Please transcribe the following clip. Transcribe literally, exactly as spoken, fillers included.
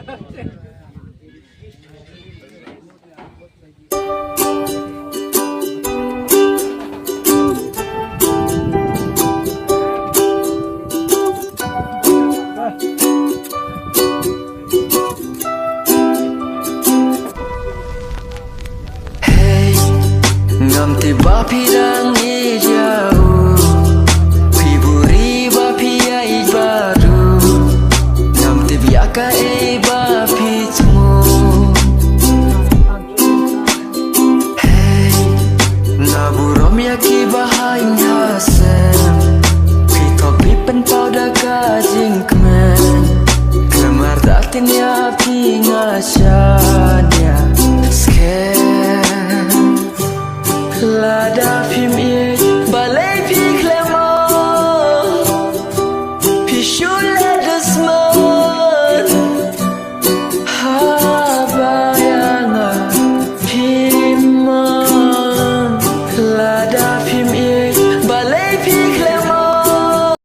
Hey, ngam tip ba phi dang ïeit ïa u. Phi buhrieh ba phi ïeit baroh. Ngam tip ïa kaei ba phi thmu. Hey, nga burom ïa ki bahaiñ hasem. Phi thok phi pynpaw da ka jingkmen. Khlem artatien ïa phi nga shaniah skhem. Lada phim ïeit balei phi khlem ong. Phi shu leh dusmon haba ïa nga phim mon. Lada